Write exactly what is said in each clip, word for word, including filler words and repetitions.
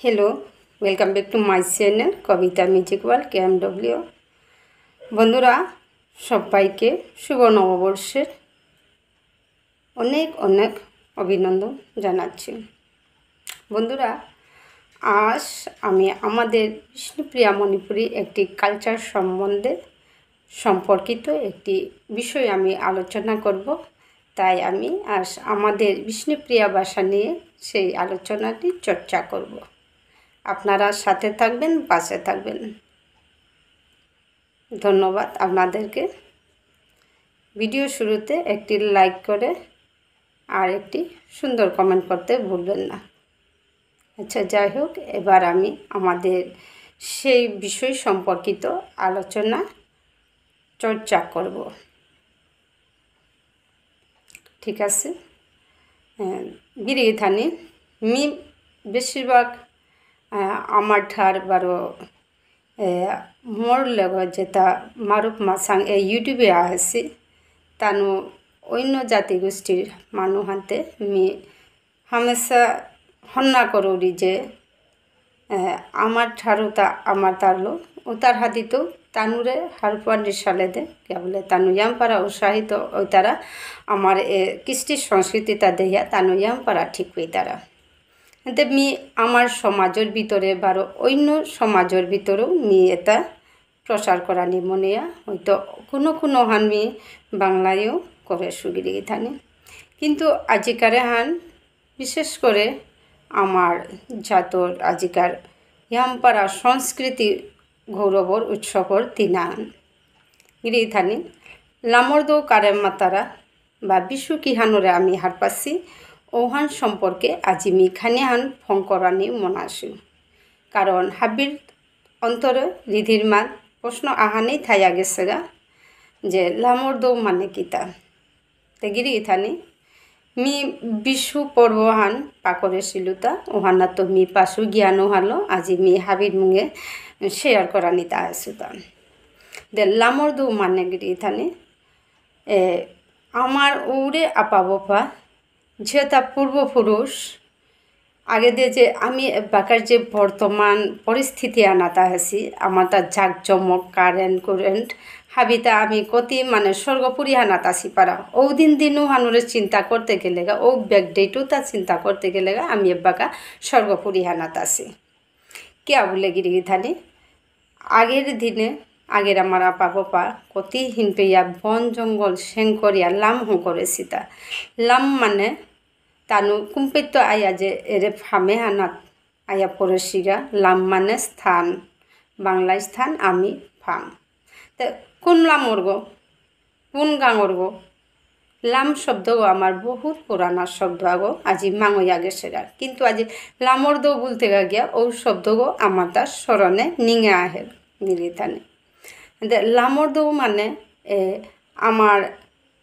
Hello, welcome back to my channel Kavita Music World K M W. বন্ধুরা, সবাইকে শুভ নববর্ষের অনেক অনেক অভিনন্দন জানাচ্ছি। বন্ধুরা, আজ আমি আমাদের বিষ্ণুপ্রিয়া মণিপুরী একটি কালচার সম্বন্ধে সম্পর্কিত একটি বিষয় আমি আলোচনা করব। তাই আমি আজ আমাদের বিষ্ণুপ্রিয়া ভাষা নিয়ে সেই আলোচনাটি চর্চা করব। আপনারা সাথে থাকবেন, পাশে থাকবেন। ধন্যবাদ আপনাদেরকে। ভিডিও শুরুতে একটি লাইক করে আর একটি সুন্দর কমেন্ট করতে ভুলবেন না। আচ্ছা, যাই হোক, এবার আমি আমাদের সেই বিষয় সম্পর্কিত আলোচনা চর্চা করব। ঠিক আছে? আহ, গিরি গিথানি, মি বেশিরভাগ, আহ, আমার ঠার বারো, আহ, মোর লগে যেতা মারুপ মাসাং এ YouTube-এ আহেসি, তানু অন্য জাতিগোষ্ঠীর মানু হানতে মি হামেশা হন্না করুরি যে, এ, আমার ঠারুতা আমার তারলো, উতার হাদিতো তানুরে হারপুয়ানি সালে দে, কিয়া বুলে তানু ইয়াম পারা উৎসাহিত ওইতারা, আমার এ কৃষ্টি সংস্কৃতিতা দেহিয়া তানু ইয়াম পারা ঠিক হইতারা। এতে মি আমার সমাজের ভিতরে বারো অন্য সমাজের ভিতরেও মি এটা প্রচার করানি মনেয়া হয়তো কোনো কোনো হান মি বাংলায়ও করেসু গিরি গিথানি। কিন্তু আজিকারে হান বিশেষ করে আমার জাতর আজিকার ইয়াম পারা সংস্কৃতি গৌরবর উৎসবর দিনাহান। গিরি গিথানি, লামর দৌ কারে মাতারা বা বিষু কিহানরে আমি হারপাসি, ওহান সম্পর্কে আজি মি খানিহান ফঙকরানি মনাসু। কারণ হাবির অন্তরে রিধির মাত প্রশ্ন আহানেই থাইয়া গেসেগা যে লামর দৌ মানে কিতা। তে গিরি গিথানি, মি বিষু পর্ব হান পাকরেসিলুতা, ওহানাত্ত মি পাসু জ্ঞান ওহালো, আজি মি হাবির মুঙে share করানিতা আসুতা। দে লামর দৌ মানে গিরি গিথানি, এ, আমার ওরে আপা বপা, যেতা পূর্বপুরুষ, আগে দে যে আমি এবাকার যে বর্তমান পরিস্থিতি আনাতা আছি, আমারতা জাকজমক, current, current, হাবিতা আমি কতি মানে স্বর্গপুরী হানাত আসি পারা। ঔদিন দিনও হানুরে চিন্তা করতে গেলেগা, ও backdate-ও তা চিন্তা করতে গেলেগা, আমি এবাকা স্বর্গপুরী হানাত আসি। কিয়া বুলে গিরি গিথানি? আগের দিনে, আগের আমার আপা বপা, কতি হিনপেয়া বন জঙ্গল সেং করিয়া লাম হঙকরেসিতা। লাম মানে তানু কুম্পেত্ত আয়া যে এরে ফামে হানাত আয়া পড়েসিগা, লাম মানে স্থান, বাংলায় স্থান, আমি ফাম। তে কোন লামর গো, কোন গাঙর গো? লাম শব্দগো আমার বহুত পুরানা শব্দ আগো, আজি মাঙয়া গেসেগা। কিন্তু আজি লামর দৌ বুলতেগা গিয়া ঔ শব্দগো আমার তার স্মরণে নিঙে আহের গিরি গিথানি। দে লামর দৌ মানে, এ, আমার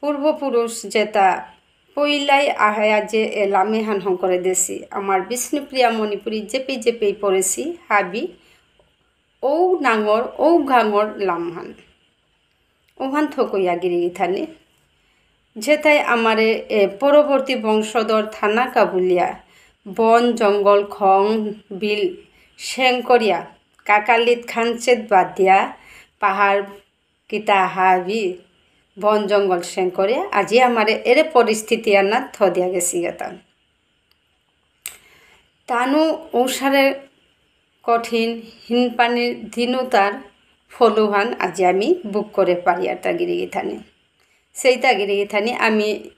পূর্বপুরুষ যেতা পইলাই আহায়া যে এ লামেহান হঙকরে দেসি, আমার বিষ্ণুপ্রিয়া মণিপুরী যেপেই যেপেই পড়েসি, হাবি ঔ নাঙর, ঔ গাঙর লামহান। ওহান থকইয়া গিরি গিথানি। যেতাই আমারে, এ, পরবর্তী বংশধর থানা কাবুলিয়া, বন, জঙ্গল, খং, বিল, সেং করিয়া, কাকালিত খানচেত বাদ দিয়া, পাহাড়, কিতা হাবি, বন, জঙ্গল, সেং করিয়া, আজি আমারে এরে পরিস্থিতি আনা থ দিয়া গেসিগা তান। তানু ঔসারে কঠিন হিনপানির দিনও তার ফলহান আজি আমি ভোগ করে পারিয়ারতা গিরি গিথানি। সেইতা গিরি গিথানি আমি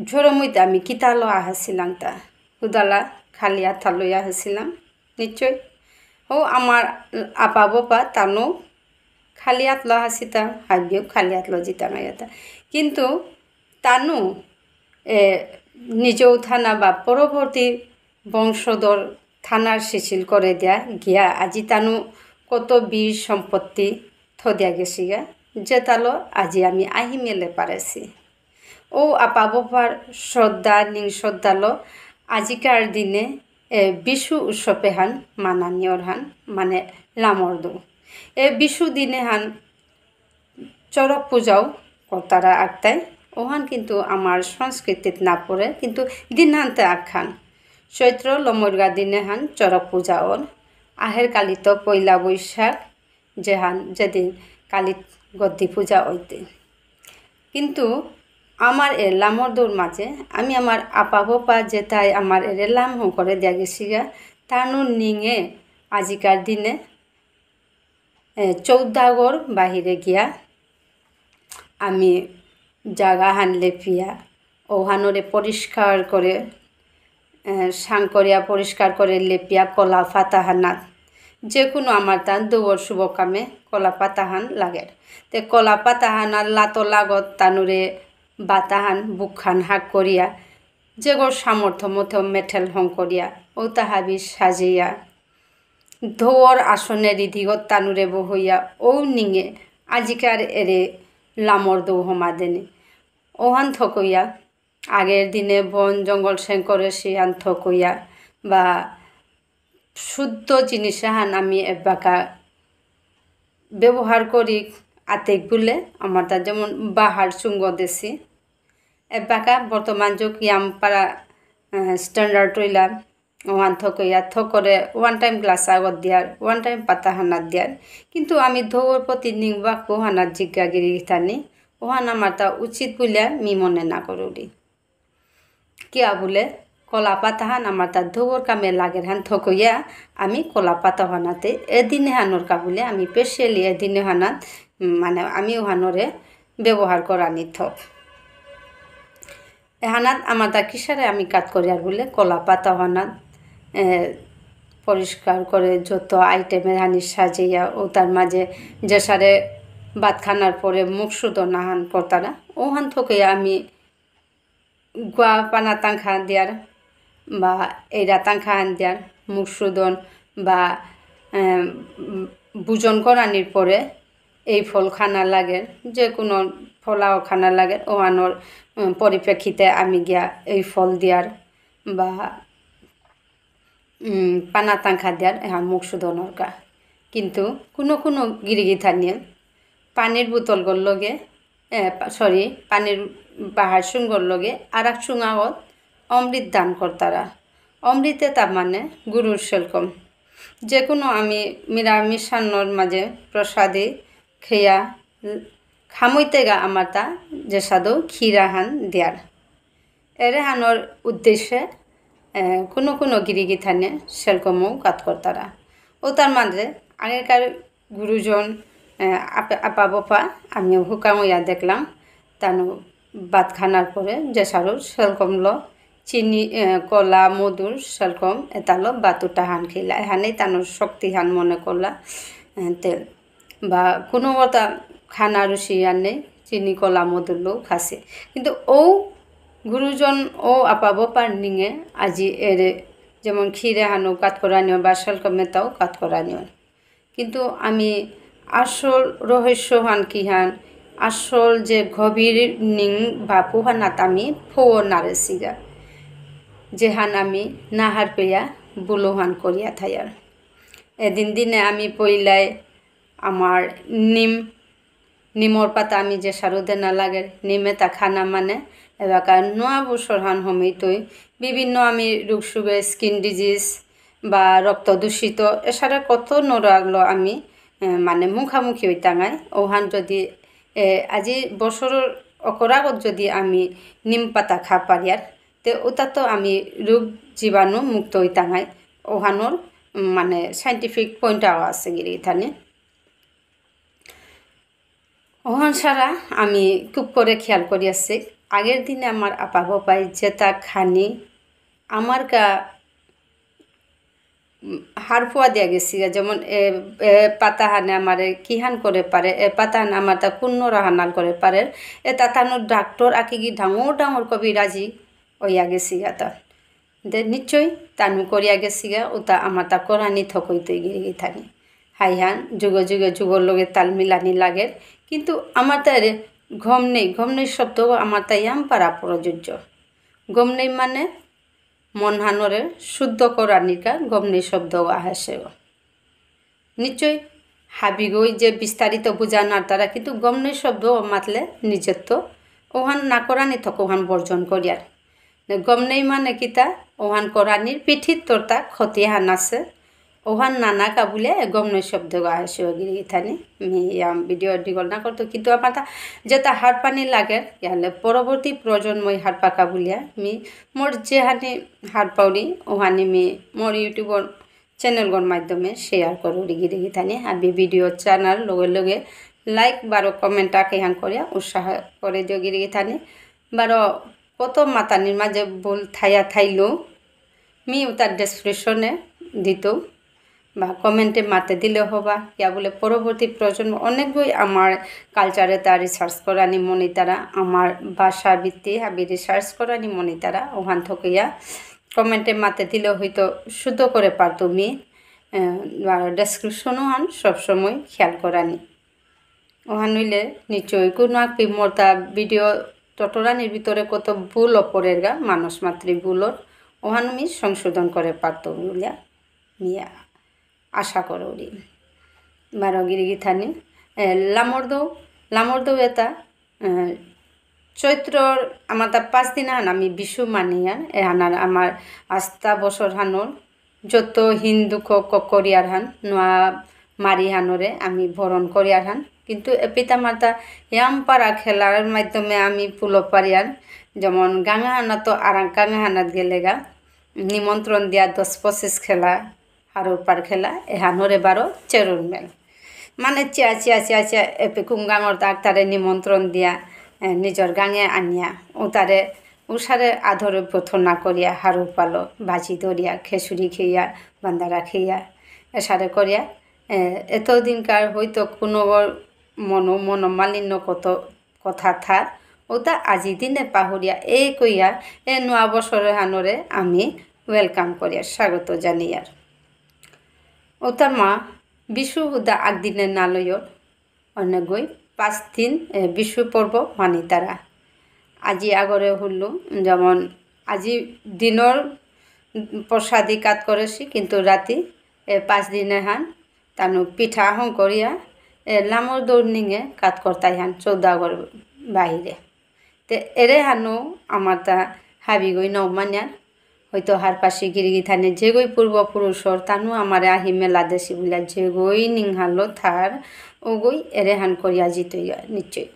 ঝরমইতে আমি কিতালো আহাসিলাংতা। উদালা খালি আথালো আহাসিলাম। নিশ্চয়। ও আমার আপা বপা তানু খালি আতলো আহাসিতা, হাবিও খালি আতলো যিতাঙাইতা। কিন্তু তানু, এ, নিজেও থানা বা পরবর্তী বংশধর থানার সিসিল করে দিয়া গিয়া আজি তানু কত বীর সম্পত্তি থ দিয়া গেসিগা, যেতালো আজি আমি আহি মেলে পারেসি। ও আপা বপার শ্রদ্ধা নিং শ্রদ্ধালো আজিকার দিনে, এ, বিষু উৎসবে হান মানানি অরহান মানে লামর দৌ। এ বিষু দিনে হান চড়ক পূজাও করতারা আগতাই। ওহান কিন্তু আমার সংস্কৃতিত না পড়ে, কিন্তু দিনহানতে আখান। চৈত্র লমরগা দিনে হান চড়ক পূজা অর। আহের কালিত পয়লা বৈশাখ, যেহান, যেদিন কালী গদ্দি পূজা অইতে। কিন্তু আমার এ লামর দৌর মাঝে আমি আমার আপা বোপা যেতাই আমার এরে লাম হঙকরে দিয়া গেছিগা, তানুর নিঙে আজিকার দিনে এ, চৌদ্দাগর বাহিরে গিয়া আমি জাগাহান লেপিয়া, ওহানরে পরিষ্কার করে, এ, সাং করিয়া পরিষ্কার করে লেপিয়া কলা পাতাহানাত। যে কোনো আমার তান দুবর শুভ কামে কলা পাতাহান লাগের। তে কলা পাতাহানার লাতো লাগত তানুরে বাতাহান বুকহান হাক করিয়া, যেগর সামর্থ্য মতো মেঠেল হং করিয়া, ও তাহাবি সাজিয়া, ধোয়ার আসনে রিধিগত তানুরে বহইয়া ও নিঙে আজিকার এরে লামর দৌ হমা দেনে। ওহান থকইয়া, আগের দিনে বন জঙ্গল সেঙ্করে সিহান থকইয়া বা শুদ্ধ জিনিস হান আমি এবাকা ব্যবহার করি আতেক বুলে আমার তা যেমন বাহার চুঙ্গ দেশি। এবাকা বর্তমান যুগ ইয়াম পারা, আহ, standard হইলা ওয়ান থকইয়া থকরে one time glass আগত দিয়ার, one time পাতা হানাত দিয়ার। কিন্তু আমি ধৌর প্রতি নিংবাক ওহানাত জিজ্ঞাগিরি গিথানি, ওহান আমার তা উচিত বুলিয়া মি মনে না করুরি। কিয়া বুলে, কলা পাতাহান আমার তা ধৌর কামে লাগের হান থকইয়া আমি কলা পাতা হানাতে এদিনে হানর কা বুলে আমি specially এদিনে হানাত, উম, মানে আমি ওহানরে ব্যবহার করানি থক। এহানাত আমার তা কিসারে আমি কাত করিয়ার বুলে কলা পাতা হানাত, এ, পরিষ্কার করে যত item এর হানি সাজিয়া ও তার মাঝে যে সারে ভাত খানার পরে মুখ শুদ্ধ নাহান করতারা, ওহান থকে আমি গুয়া পানা তাংখা দিয়ার বা এইরা তাংখা হান দিয়ার মুখ শুদ্ধন বা, এম, ভোজন করানির পরে এই ফল খানা লাগে, যে কোনো ফলাও খানা লাগে, ওহানোর, উম, পরিপ্রেক্ষিতে আমি গিয়া এই ফল দিয়ার বা, উম, পানা তাংখা দিয়ার এহান মুখ শুদ্ধনর কা। কিন্তু কোনো কোনো গিরিগিথানিয়ে পানির বোতলগর লগে, এ, পা-, sorry, পানির বাহার চুঙ্গর লগে আর এক চুঙাগত অমৃত দান করতারা। অমৃতে তার মানে গুরুর সেলকম। যে কোনো আমি নিরামিষ রান্নার মাঝে প্রসাদে খেয়া, উম, খামইতেগা আমার তা যে সাদু ক্ষীরাহান দিয়ার। এরেহানোর উদ্দেশ্যে, এ, কোনো কোনো গিরিগিথানে সেলকমও কাত করতারা। ও তার মাঝে আগেকার গুরুজন, এ, আপা, আপা বপা, আমিও হুকাং ইয়া দেখলাম, তানু ভাত খানার পরে যে সারু সেলকম লো, চিনি, এ, কলা, মধুর সেলকম, এতালো ভাত উঠাহান খেলা। এহানেই তানুর শক্তিহান মনে করলা। এ, তে বা কোনো কথা খানা রুচি আর নেই, চিনি কলা মধুরলো খাসি। কিন্তু ও গুরুজন ও আপাবো পার নিঙে আজি এরে যেমন ক্ষীরে হানো কাত করানিও বা সেলকমেতাও কাত করানিও। কিন্তু আমি আসল রহস্যহান কিহান, আসল যে গভীর নিং বাপুহানাত আমি ফো নারেসিগা। যেহান আমি নাহার পেয়া বুলোহান করিয়া থায়ার। এদিন দিনে আমি পইলাই আমার নিম, নিমর পাতা আমি যে সারু দেনা লাগে, নিমে তা খানা মানে এবাকা নোয়া বছর হান হমেইতই বিভিন্ন আমি রোগ সুগে, skin disease বা রক্ত দূষিত, এসারে কত নোরাগলো আমি, এ, মানে মুখামুখি হইতাঙাই। ওহান যদি, এ, আজি বছরর অকরাগত যদি আমি নিম পাতা খা পারিয়ার, তে ওটা তো আমি রোগ জীবাণু মুক্ত হইতাঙাই। ওহানোর, উম, মানে scientific point আও আছে গিরি এখানে। ওহান ছাড়া আমি খুব করে খেয়াল করি আছে, আগের দিনে আমার আপা বাপাই যেটা খানি আমার কা, উম, হারফুয়া দিয়া গেছি গা, যেমন এ, এ পাতা হানে আমারে কিহান করে পারে, এ পাতা হানে আমার তা কুন্নরা হানাল করে পারে, এ তা তানো ডাক্তার আকি কি ডাঙর ডাঙর কবিরাজি ওইয়া গেছি গা তা। দে নিশ্চয় তানু করিয়া গেছিগা, উতা আমার তা করানি থকইতই গিরি গিথানি। হাইহান যুগ যুগে যুগর লগে তাল মিলানি লাগের, কিন্তু আমার তা এরে গম নেই, গম নেই শব্দ আমার তা ইয়াম পারা প্রযোজ্য। গম নেই মানে মনহানরে শুদ্ধ করানিকা গম নেই শব্দ আহেসে। নিশ্চয় হাবিগই যে বিস্তারিত বুঝা নারতারা, কিন্তু গম নেই শব্দ মাতলে নিজের তো ওহান না করানি থক ওহান বর্জন করিয়ার। নে গম নেই মানে কিতা, ওহান করানির পিঠিত তোরতা ক্ষতি হান আছে। ওহান নানা কাবুলে গম নেই শব্দ আহেসে গিরি গিথানি। মি ইয়াম ভিডিও ডিগল না করতো, কিন্তু আমার তা যেটা হারপানি লাগে, ইয়ালে পরবর্তী প্রজন্মই হারপা কাবুলিয়া। মি মোর যেহানি হারপাউনি, ওহানি মি মোর YouTubeর channelগর মাধ্যমে share করুরি গিরি গিথানি। হাবি ভিডিও চানার লগে লগে like বারো comment আকেহান করিয়া উৎসাহ করে দিও গিরি গিথানি। বারো কত মাতানির মাঝে ভুল থাইয়া থাইলো, মি উতার descriptionএ দিতো, বা commentএ মাতে দিলে হবা। ইয়া বুলে পরবর্তী প্রজন্ম অনেকগই আমার culture এতা research করানি মনিতারা, আমার ভাষা ভিত্তি হাবি research করানি মনিতারা, ওহান থকিয়া commentএ মাতে দিলে হয়তো শুদ্ধ করে পারতো মি, আহ, আর descriptionও হান সবসময় খেয়াল করানি। ওহান হইলে নিশ্চয় কোনো আকপি মোরতা ভিডিও তটরানির ভিতরে কত ভুল পড়েরগা, মানুষ মাত্রই ভুলর, ওহান আমি সংশোধন করে পারতো বুলিয়া মি আশা করুরি। বারো গিরি গিথানি, এ, লামরদৌ, লামরদৌ এতা, এ, চৈত্রর আমার তা পাঁচ দিন হান আমি বিষু মানিয়ার, এহানার আমার আস্তা বছর হানর যত হিন দুঃখ ক-, করিয়ার হান, নোয়া মারি হানরে আমি বরণ করিয়ার হান। কিন্তু এপিতা মাতা ইয়াম পারা খেলার মাধ্যমে আমি পুলো পারিয়ার, যেমন গাঙা হানা তো আরাং গাঙা হানাত গেলেগা, নিমন্ত্রণ দিয়া দশ পঁচিশ খেলা, হারৌপার খেলা, এহানরে বারো চেরুর মেল। মানে চিয়া চিয়া চিয়া চিয়া এপে কুঙ্গাঙর তাক তারে নিমন্ত্রণ দিয়া, এ, নিজর গাঙে আনিয়া, ও তারে উষারে আদর অভ্যর্থনা করিয়া, হারৌপালো, বাজি ধরিয়া, খেচুড়ি খেয়া, বান্দারা খেয়া, এসারে করিয়া, এ, এতদিনকার হয়তো কোনো মনো-, মনোমালিন্য কত কথা থার, ওতা আজি দিনে পাহুরিয়া, এ কইয়া, এ নোয়া বছর হানরে আমি welcome করিয়ার, স্বাগত জানিয়ার। ওতা মা, বিষু হুদা আগদিনে না লয়র, অনেকগই পাঁচ দিন, এ, বিষু পর্ব মানিতারা। আজি আগরে হুল্লু, যেমন আজি দিনর প্রসাদী কাত করেছি, কিন্তু রাতি, এ, পাঁচ দিনে হান, তানু পিঠা হং করিয়া, এ, লামর দৌড় নিঙে কাত করতাই হান, চৌদ্দ আগর বাহিরে। তে এরে হানু আমার তা হাবিগই নমানিয়ার, হয়তো হারপাসি গিরি গিথানি যেগই পূর্বপুরুষর তানু আমারে আহি মেলা দেসি বুলিয়া যেগই নিংহালো থার, ওগই এরে হান করিয়া জিতইয়া নিশ্চয়।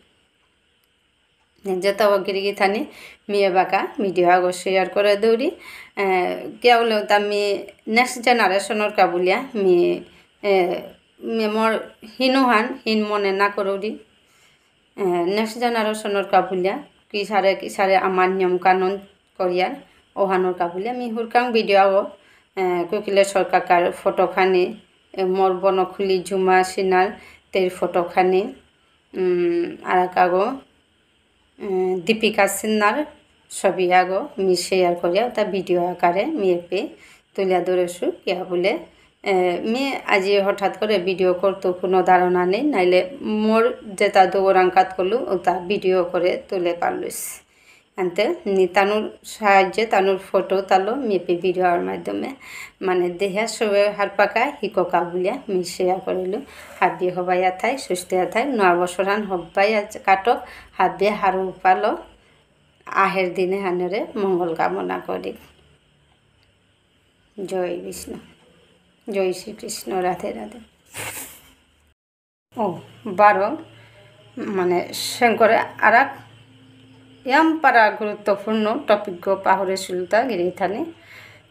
যেতা গিরি গিথানি মি এবাকা ভিডিও আগো share করে দৌরি, এ, কিয়া বুলে তা মি next generation র কা বুলিয়া মি, এ, মি মোর হিনু হান হিন মনে না করুরি। এ, next generation র কা বুলিয়া, কিসারে, কিসারে আমার নিয়ম কানুন করিয়ার, ওহানর কা বুলিয়া, মি হুরকাং ভিডিও আগো, এ, কুকিলেশ্বর কাকার ফটো খানি, এ, মোর বনখুলি ঝুমা সিনহার তের ফটো খানি, উম, আর কাগো, এ, দীপিকা সিনহার ছবি আগো মি share করিয়া, ওতা ভিডিও আকারে মি এপে তুলিয়া ধরেসু, কিয়া বুলে, এ, মি আজি হঠাৎ করে ভিডিও করতো কোনো ধারণা নেই, নাইলে মোর যেতা দুগরাং কাত করলু, ওতা ভিডিও করে তুলে পারলুস। আনতে নি তানুর সাহায্যে, তানুর ফটো তালো মি এপে ভিডিওর মাধ্যমে, মানে, দেহা সবে হারপাকা হিককা বুলিয়া মি share করিলু। হাবি হবাইয়া থাই, সুস্থ থাই, নোয়া বছর হান হবাইয়া কাটক, হাবি হারৌপালো, আহের দিনে হানরে মঙ্গল কামনা করি। জয় বিষ্ণু, জয় শ্রীকৃষ্ণ, রাধে রাধে। ও, বারো, মানে, শঙ্করে আরাক ইয়াম পারা গুরুত্বপূর্ণ topic গো পাহরে সুলতা গিরি গিথানি।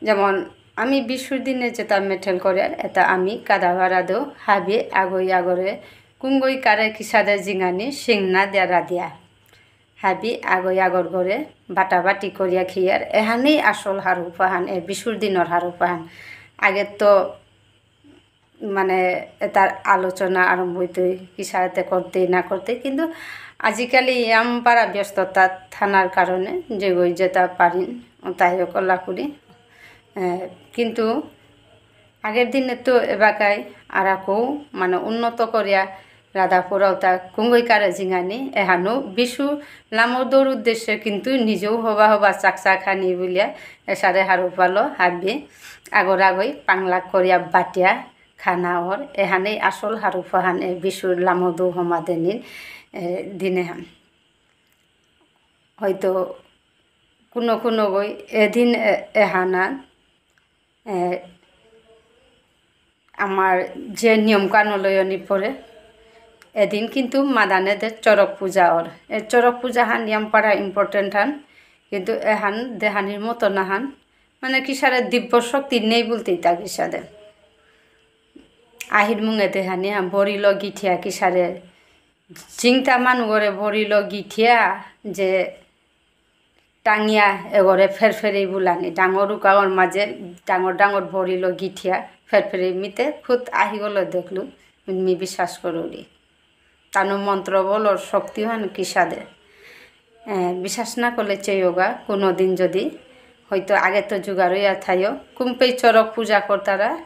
যেমন, আমি বিষুর দিনে যেতা মেঠেল করে, এতা আমি কাদা ভাড়া দো, হাবি আগই আগরে, কুঙ্গই কারে কিসাদে জিঙানি, সিংনা দেয়া রাধিয়া। হাবি আগই আগর ঘরে বাটাবাটি করিয়া খেয়ার, এহানেই আসল হারৌপাহান, এ বিষুর দিনর হারৌপাহান। আগে তো মানে এতার আলোচনা আরম্ভ হইতই, কিসাতে করতে না করতে, কিন্তু আজিকালি ইয়াম পারা ব্যস্ততা থানার কারণে যেগই যেতা পারিন, তাই কলা করি। এ, কিন্তু আগের দিনে তো এবাকাই আরাকো মানে উন্নত করিয়া রাধা পুরাওতা কুঙ্গই কারে জিঙানি, এহানো বিষু লামর দৌর উদ্দেশ্যে কিন্তু নিজেও হবা হবা চাকচা খানি বুলিয়া এসারে হারৌপালো হাবি আগর আগই পাংলাক করিয়া বাটিয়া খানা অর, এহানেই আসল হারৌপাহান এ বিষুর লামর দৌ হমাদেনির, এ, দিনে হান। হয়তো কোনো কোনো গই এদিন এ-, এহানা, এ, আমার যে নিয়ম কানুন লয়নি পরে, এদিন কিন্তু মাদানেদের চড়ক পূজা অর। এ চড়ক পূজা হান ইয়াম পারা important হান, কিন্তু এহান দেহানির মতো না হান, মানে কিসারে দিব্য শক্তি নেই বলতেই তা কিসারে। আহির মুঙে দেহানি হান বড়ি লগিঠিয়া কিসারে, চিংতা মানুগরে বড়ি লগিঠিয়া যে টাঙিয়া এগরে ফেরফেরেই বুলানি, ডাঙর উকাওর মাঝে ডাঙর ডাঙর বড়ি লগিঠিয়া ফেরফেরেই মিতে খুদ আহিগলো দেখলু, মি বিশ্বাস করুরি। তানু মন্ত্র বলর শক্তি হান কিসাদে। এ, বিশ্বাস না করলে চেয়োগা, কোনো দিন যদি হয়তো আগে তো জোগাড় হইয়া থাইও, কুম্পেই চড়ক পূজা করতারা,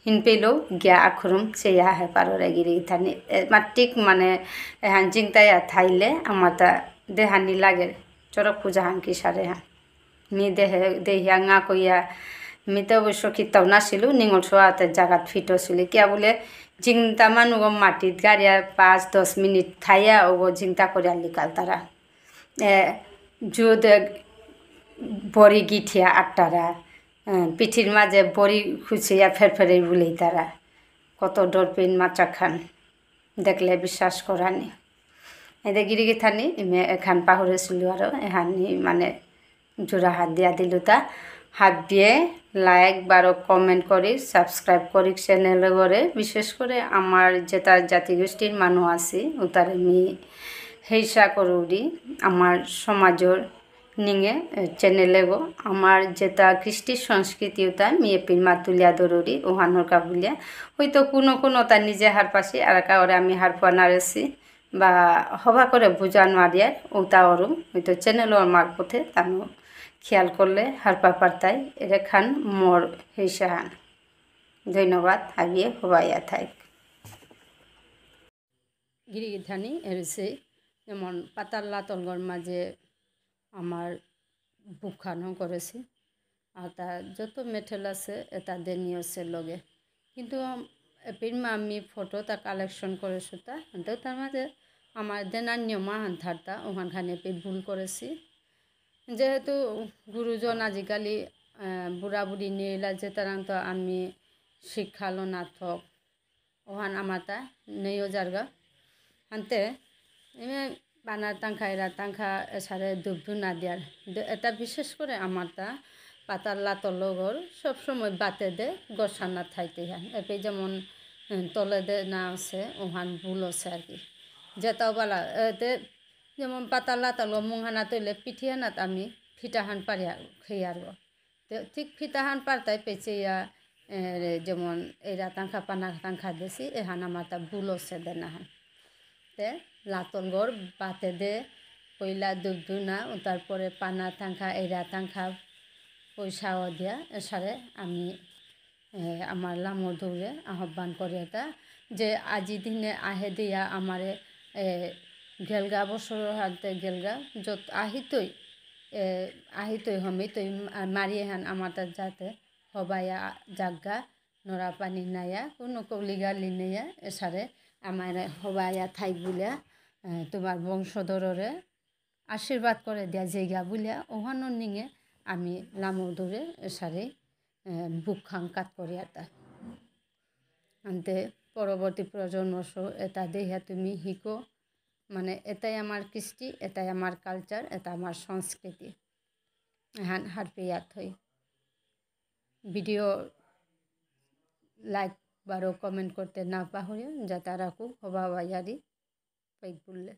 হিনপেইলো গিয়া আখরুম চেয়া হে পাররে গিরি গিথানি। এ, মাত্তিক মানে এহান জিংতায়া থাইলে আমার তা দেহানি লাগে, চড়ক পূজা হান কিসারে হান। মি দেহে, দেহিয়া ঙা কইয়া, মি তো অবশ্য কিতাও নাছিলু, নিঙল সোয়াতে জাগাত ফিট ছিলি। কিয়া বুলে, জিংতা মানুগ মাটিত গাড়িয়া পাঁচ দশ মিনিট থাইয়া, ওগো জিংতা করিয়া লিকাল তারা। এ, জুদে বড়ি গিঠিয়া আট্টারা, এ, পিঠির মাঝে বড়ি খুঁচিয়া ফেরফেরে বুলেই তারা। কত ডরপিন মাচাখান, দেখলে বিশ্বাস করানি। এদে গিরি গিথানি, ইমে এখান পাহুরেছিলু আরো, এহানি মানে জোড়া হাত দিয়া দিলু তা। হাবিয়ে like বারো comment করি, subscribe করি channel গরে। বিশেষ করে আমার যেতা জাতিগোষ্ঠীর মানু আছি, উতারে মি হেইসা করুরি, আমার সমাজর নিঙে, এ, channel এগো। আমার যেতা কৃষ্টি সংস্কৃতি উতা মি এপির মা তুলিয়া ধরুরি, ওহানর কা বুলিয়া। হয়তো কোনো কোনো তা নিজে হারপাসি, আর কাউরে আমি হারপুয়া নারেসি। বা হবা করে বুঝা নোয়ারিয়ার, উতা অরু, হয়তো channel র মারফতে তানু খেয়াল করলে হারপা পারতাই, এরে খান মোর হেইসাহান। ধন্যবাদ, হাবিয়ে হবাইয়া থাইক। গিরি গিথানি এরেসে যেমন পাতার লাতলগর মাঝে আমার বুকখানো করেছি। আর তা যত মেটেল আছে, এটা দেনি আছে লগে। কিন্তু এপির মা আমি ফটো তা collection করেছি তা, কিন্তু তার মাঝে আমার দেনার নিয়মা হান থারতা, ওখান খানে এপি ভুল করেছি। যেহেতু গুরুজন আজিকালি, আহ, বুড়া বুড়ি নেইলা, যে তারাং তো আমি শিক্ষালো না থক, ওহান আমাতা নেইও জারগা। হানতে, এমে বানা তাংখা এরা তাংখা এসারে ধূপ ধুনা দিয়ার। দে-, এটা বিশেষ করে আমাতা পাতার লাতলগর সবসময় বাতে দে গোসানা থাইতে হান। এপে যেমন, উম, তলে দে না আছে, ওহান ভুল আছে আর কি। যেটাও বালা, এতে যেমন পাতার লাতলগ মুংহানা তৈলে পিঠিয়ানাত আমি ফিটাহান পারিয়া খেয়ারগো। তে ঠিক ফিতাহান পারতাই পেচেয়া, এ, যেমন এরা তাংখা পানা তাংখা দেসি, এহান আমাতা ভুল আছে দেনাহান। তে লাতলগর বাতে দে, পইলা ধূপ ধুনা, ও তারপরে পানা তাংখা, এরা তাংখা, পয়সাও দিয়া, এসারে আমি, এ, আমার লামো দৌরে আহ্বান করি এটা, যে আজি দিনে আহে দিয়া আমারে, এ, গেলগা বছর হাতে গেলগা, যত আহিতই, এ, আহিতই হমিতই মা-, মারিয়ে হান আমাতা যাতে হবায়া জাগা, নরা পানি নাইয়া, কোনো কৌলি গালি নাইয়া, এসারে আমার হবায়া থাই বুলিয়া, এ, তোমার বংশধররে আশীর্বাদ করে দিয়া যেগা বুলিয়া, ওহানো নিঙে আমি লামো দৌরে এসারে, এ, বুক খাং কাত করি আতা। আনতে পরবর্তী প্রজন্ম সহ এটা দেহিয়া তুমি হিকো, মানে এটাই আমার কৃষ্টি, এটাই আমার culture, এটা আমার সংস্কৃতি। এহান হারপেয়া থই। Video like বারো comment করতে না পাহরিও, যাতে রাখু হবা বাজারি পাই বুললে।